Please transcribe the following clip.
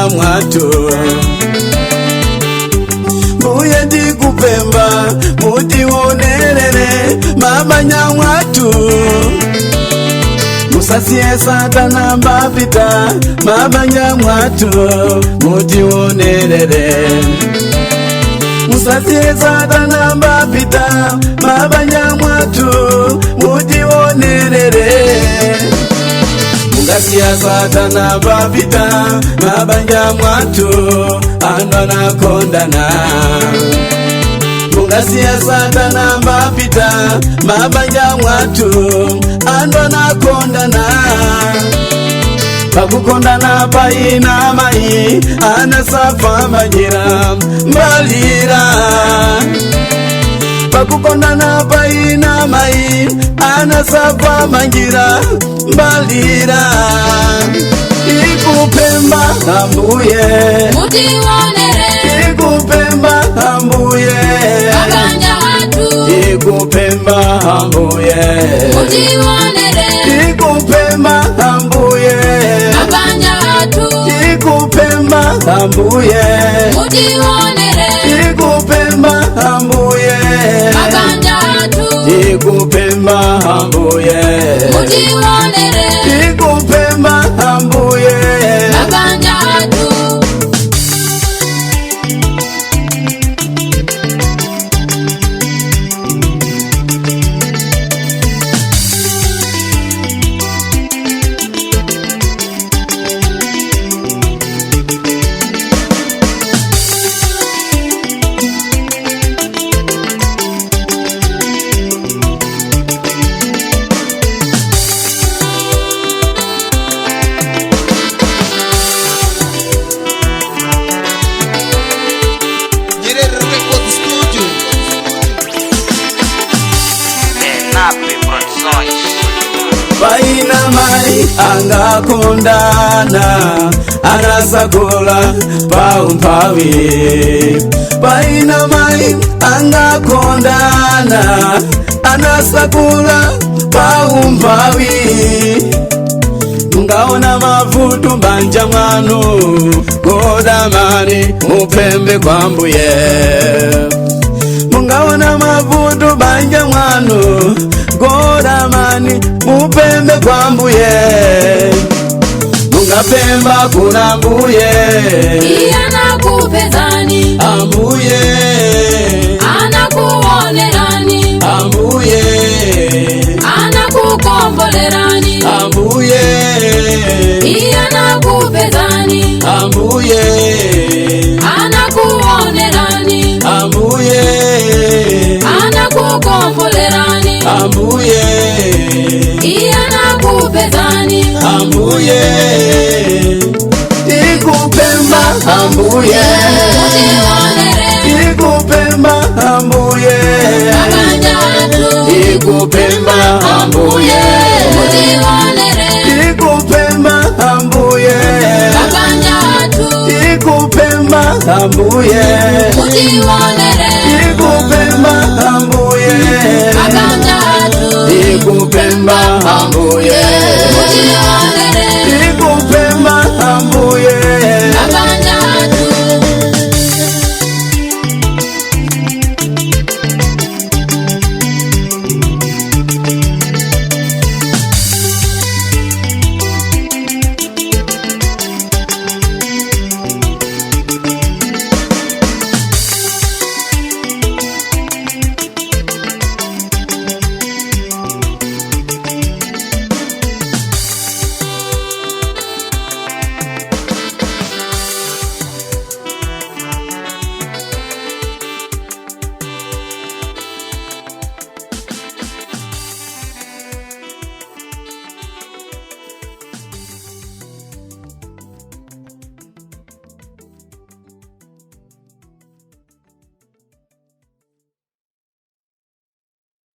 Mabanja mwatu mbuye ndikupemba mutionelele mabanja mwatu musasiye Satana mbapita mabanja mwatu mutionelele musasiye Satana mbapita mabanja mwatu mutionelele mungasiya Satana mbapita mabanja mwatu andu anakondana mungasiya Satana mbapita mabanja mwatu andu anakondana pakukondana paina mai anasafa majira mbalira pakukondana paina mai anasafa majira mbalira ikupemba ambuye Mutionere ikupemba ambuye mabanja watu ikupemba ambuye Mutionere ikupemba ambuye mabanja watu ikupemba ambuye Mutionere ikupemba ambuye mabanja watu ikupemba ambuye Mutionere ikupemba ambuye mabanja watu. Nyerere Record Studio. Enape Produções. Paina mai angakondana anasakula paumpawi paina mai angakondana anasakula paumpawi mungaona mavuto mbanja mwanu godamani mupembe kwa mbuye mungaona mavuto banja mwanu godamani mupembe kwa mbuye mungapemba kuna mbuye Iye anakupezani ambuye anakuonerani ambuye anakukombolerani ambuye Iye anakupezani ambuye anakuonerani ambuye anakukombolerani ambuye Iye anakupezani ambuye ikupemba ambuye Mutionere ikupemba ambuye mabanja watu ikupemba ambuye Mutionere ikupemba ambuye mabanja watu ikupemba ambuye Mutionere ikupemba ambuye mabanja watu ikupemba ambuye Mutionere.